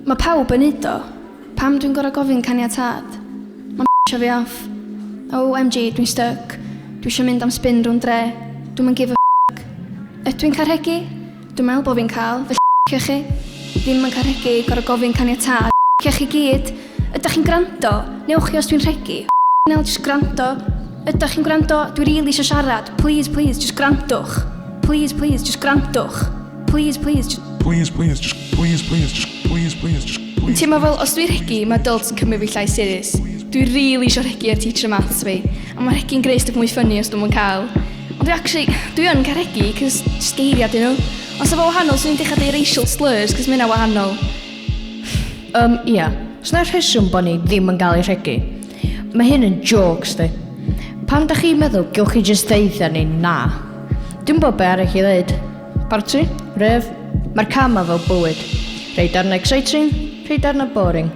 Mae pawb yn neud o. Pam dwi'n gor'o' gofyn caniatâd? Ma'n pisio fi off. OMG, dwi'n styc. Dwi isio mynd am spin rownd dre. Dwi'm yn give a ffyc. Ydw i'n cael rhegi? Dwi'n meddwl bo' fi'n cael, felly ffycio chi. Ddim yn cael rhegi, gor'o' gofyn caniatâd. Ffycio chi gyd! Ydach chi'n gwrando? Newch chi os dwi'n rhegi? Ffycin hell, jyst gwrando. Ydach chi'n gwrando? Dwi rili isio siarad. Plîs, plîs, jyst gwrandwch. Plîs, plîs, jyst gwrandwch. Plîs, plîs, jyst... Plîs, plîs, jyst... Plîs, plîs, jyst... Plîs, plîs, jyst... Dwi'n teimlo fel os dwi'n rhegi, mae adults yn cymryd fi llai serious. Dwi rili isio rhegi ar teacher maths fi, a mae rhegi'n greu stwff mwy funny os dwi'm yn cael. Ond dwi actually, dwi yn cael rhegi, cos jyst geiriau dyn nhw. Ond sa fo wahanol, swn i'n dechrau deud racial slurs, cos mae hynna wahanol. Ia. Oes 'na rheswm bo' ni ddim yn gael ei rhegi? Mae hyn yn jôc, sdi. Pam dach chi'n meddwl gewch chi jyst ddeutha ni na? Dwi'm gwybod be arall i ddeud. Parti? Rêf? Mae'r cam 'ma fel bywyd. Rhei darnau exciting, rhei darnau boring.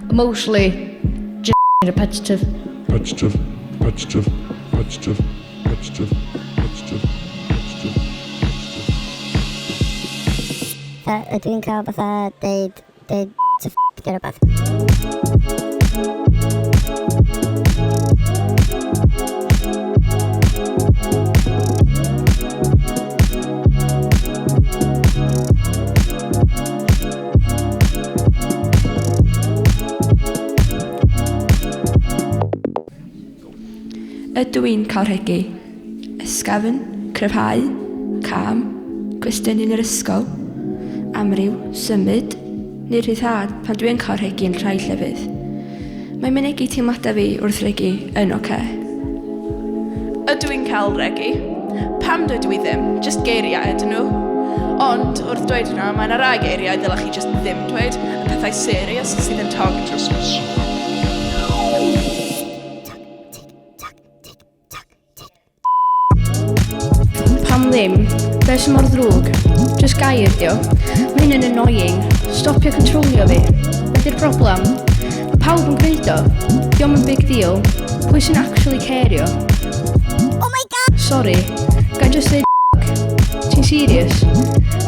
Ond mostly, jyst repetitive. Repetitive, repetitive, repetitive, repetitive, repetitive, repetitive, repetitive. Fatha, ydw i'n cael fatha deud, deud to f neu rywbeth? Ydw i'n cael rhegi? Ysgafn, cryfhau, cam, cwestiynu yn yr ysgol, amryw, symud, neu rhyddhad pan dwi yn cael rhegi yn rhai llefydd. Mae mynegi teimladau fi wrth regi yn ocê. Ydw i'n cael regi? Pam dydw i ddim? Jyst geiriau ydyn nhw. Ond, wrth dweud hwnna, mae yna rai geiriau ddylech chi jyst ddim dweud, y pethau serious sydd yn tog. Pam ddim? Be sy mor ddrwg? Jyst gair 'di o. Mae hyn yn annoying. Stopia controlio fi. Be 'di'r broblem? Mae pawb yn gwneud o. Dio'm yn big deal. Pwy sy'n actually cario? Oh my god! Sori. Ga i jyst ddeud Ti'n serious?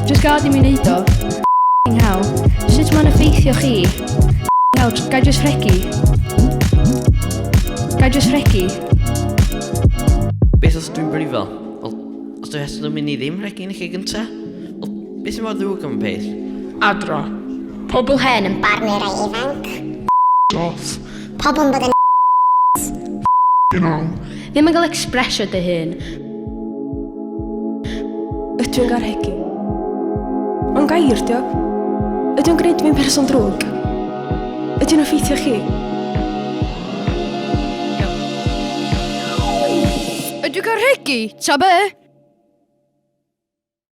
Jyst gad i mi wneud o. F***ing hell. Sut mae'n effeithio chi? F***ing hell, ga i jyst rhegi? Ga i jyst rhegi? Beth os dwi'n brifo? Wel, os dwi wastad yn mynd i ddim rhegi yn y lle gynta? Wel, beth sy'n mor ddrwg am y peth? Adra. Pobl hen yn barnu rai ifanc. Off. Pobl yn bod yn You know. Ddim yn cael expressio dy hun. Ydw i'n gael rhegi? Ond gair, dio. Ydy o'n gwneud fi'n person drwg? Ydy o'n effeithio chi? Ydw i'n cael rhegi? Ta be?